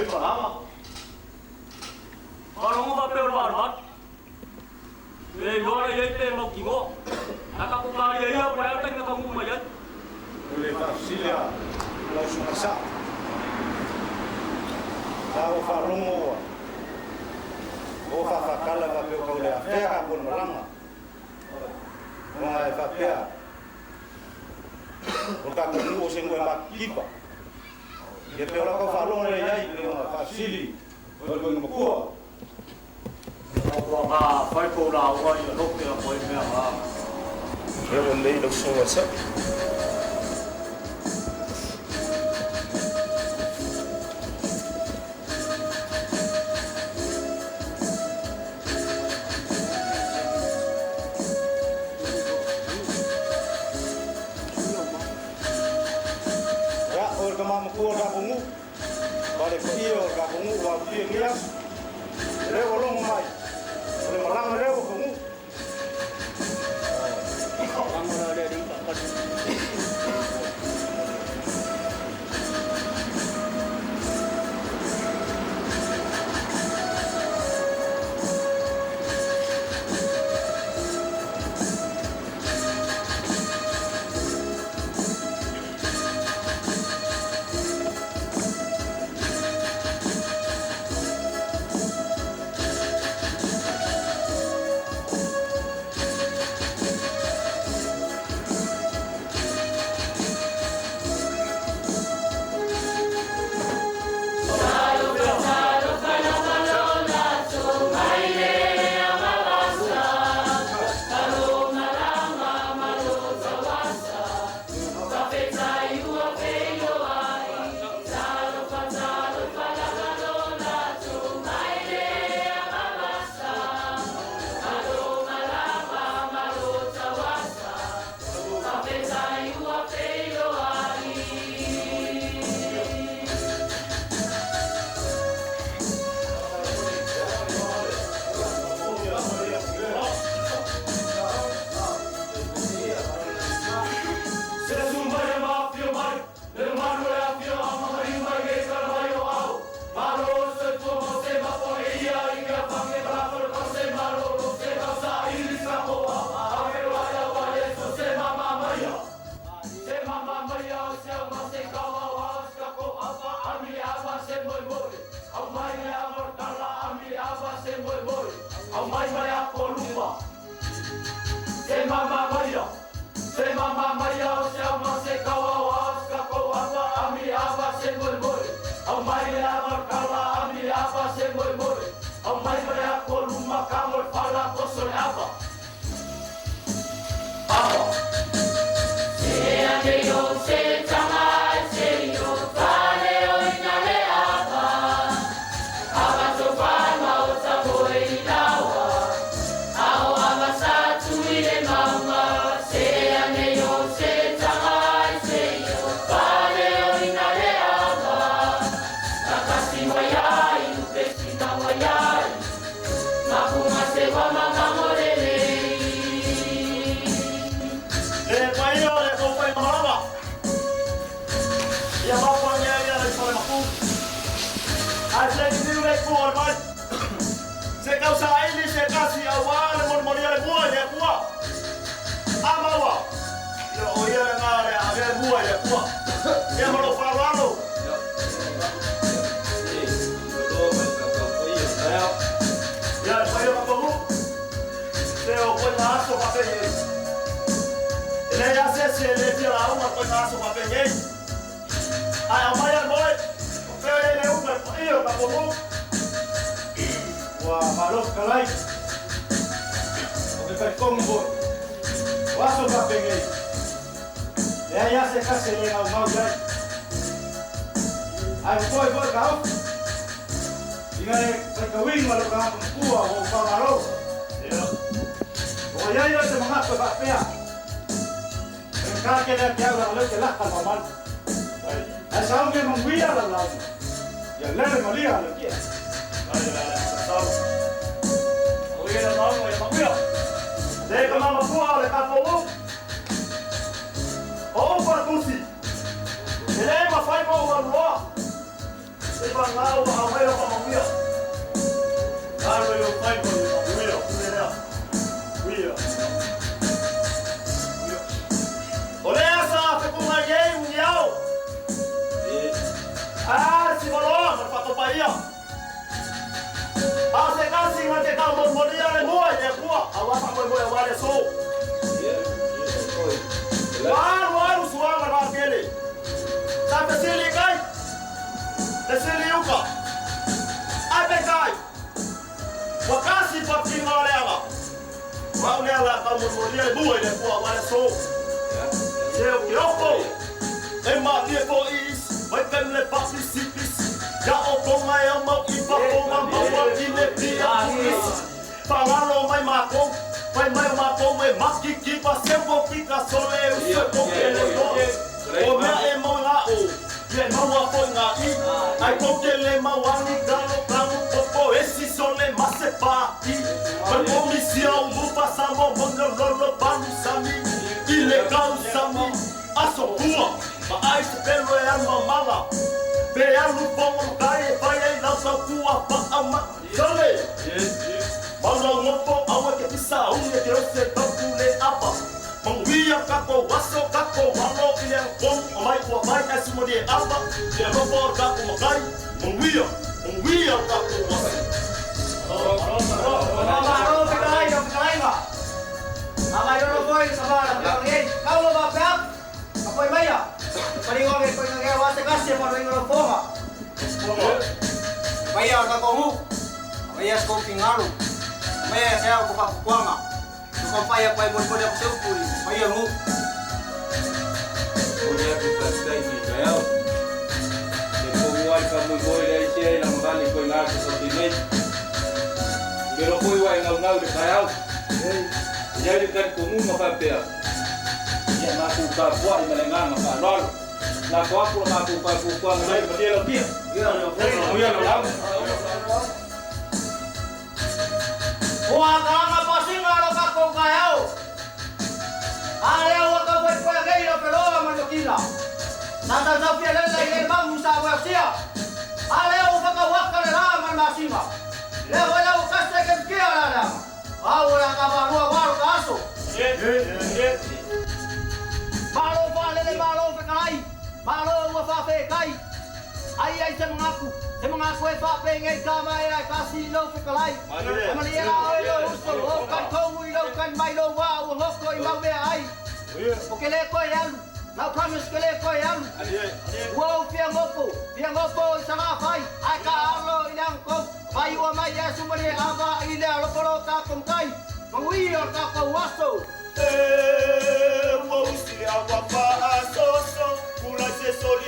ai malaga. Faalogo faapea o le valuvalu. E le iloa la i ai pe mautinoa. Ae tatou talia ia po o le a le taimi na taunuu mai ai. O le faafesili a lau susuga Sa, sa ua faalogo ua ua faafaatala faapea ua tau le afea ka po le malaga. Ona e faapea o le tatou nuu o se nuu e matitiva. Ia pei o lau tau faalogo lea i ai pei ona faafesili o le koina matua. Ua ka fai kou lauga ia lope a koe mea ga. Ia ua lelei lau susuga i le Sao. Ia, o le tama matua o le tatou nuu, ma le paia o le tatou nuu ua alutia i lenei aso. O lea ua logo mai, o le malaga lea ua taunuu. Se su mai e mafio mai, le mamalu o le afioaga maliu mai nei tala mai o ao. Malo le soifua ma se mapuage ia i ke afange malako le kau se malo lo se kau sa ili sa ko au age lo ai au ai eso se mama maia. Se mama maia o se au ma se kau au au se ko apa ami ava se moi moi. Au mai le ava kala ami ava se moi moi. Au mai mai a koluma. Se mama maia. Se mama maia o se au ma se kau au au se ko apa ami ava se moi moi. Au mai le ava kala ami ava se moi moi. Au mai mai a koluma kamo fala koso le ava. Ava. Le paia o le koupai malama. Ia mapuangia ia le fale mapu. Ai se ki le ku o mai. Se kau sa ili se kasi au a le mon le mua le kua. A maua. Ia o ia le ngā le a le mua le kua. Ia malo whawalo. Ia le paia mapamu. Se o koe ngā aso ka penge. E le ia se se le fia la unga koe ngā aso ka penge. Ai au mai al moe. O peo e le unga paia o kapomu. Ua malo fetalai, o ke talitonu foi, o aso faapenei, leai lava se tasi e le gaugau i ai. Ae ua toe foi taofi, ina e faitauina lou tagata matua ua ou faamalo. Ua i ai oe se manatu e faapea, E faigata tele ia te au leaga o lea ou te lata i le mamalu. Ae sauni e manuia lau lauga, ia lele malia lau tia. Se ka mama pua o le kapou. O upa le tusi. E le mafai ma ou alu loa. Se vagā ua aumai lau faamanuia. Alo i lou faiva i le manuia o pule lea. Uia. O lea sa fetuunai nei Muniao. Ae a le Sivaloa ma le Faatopaia. A o se tasi na te taumolimoliia le mua i le Atua aua faamoemoe aua le aso. Ua alu alu suaga le vaatele. Sa fesili i tai, fesili i uka. Ae peitai, ua tasi fatiga o leaga. O au lea o le a taumolimoliia le mua i le Atua aua le aso. Se o ke ofo e malie foi isi mai taimi le faapisipisi ia outou ma e aumau i fafo ma maua i le pia pulisi faalalo mai matou fai mai o matou e makikipa seu o fika sole e usu e tou te le iloa o mea e mau i gā o ia e maua foi gā i ae tou te le mau ani galo kanu popo esi sole ma se pā i mai pomisia o mufa samo mono lolo panu sami i le kau sami aso pua ma ai se pelo e alu mamala pe alu fogo kai e fai ai lau tautua faa ma sole mau lau ngofo aua ke pisa umi e ke ose taupu le apa manuia kako aso kako alo i le agakonu o mai ua mai ae sumali e apa i le alofa o le kako makai manuia manuia le kako aso. Malo fetalai lau fetalaiga. A mai lolo foi sa ma la fetalai nei. Kau lo ba pea. Ka foi maia. Paringo nge koe nge wa se kasi e paringo lo fonga. Maia o ka hu. Maia sko pingalu. Maia se au ko fa kuanga. Ko fai a pai mo mo de seu puri. Maia hu. O lea ku faafetai i taeao. E poua ai faamoemoe le aisia e lagavale koe ngā te sote nei. I le loko ua e ngaungau le taeao. E iai le talitonuga faapea, ia matou tapuai ma le agaga faaaloalo. Lako aku la matou faafuafuaga mai malie lau tia. Manuia lau lauga. Ua kalanga pasinga lo kakou kaeao. A lea ua tau foefoea nei lau peloa ma le makina. Sa tautau fia lela i le magu sa moeasia. A lea ua whakawaka le rā ma le masina. Lea foi lau kase ke mkia la leaga. A ua la ka whalua waro ka aso. Malo whaalele malo whekalai. Malo ua whawhekai. Ai ai se mangaku. Se mangaku e whaape ngei ka mai ai ka si lau whekalai. Amali e la oi lau uso. O kan kou i lau kan mai lau wā ua ngoko i mau mea ai. O ke le koe alu. Lau promise ke le koe alu. Ua ou fia ngopo. Fia ngopo i Salafai. Ai ka alo i le angkou. Vai ua mai e sumali e ava i le alopolo ka komkai. Manguia o ka aso. E ua usi le aua faasoso, kula se soli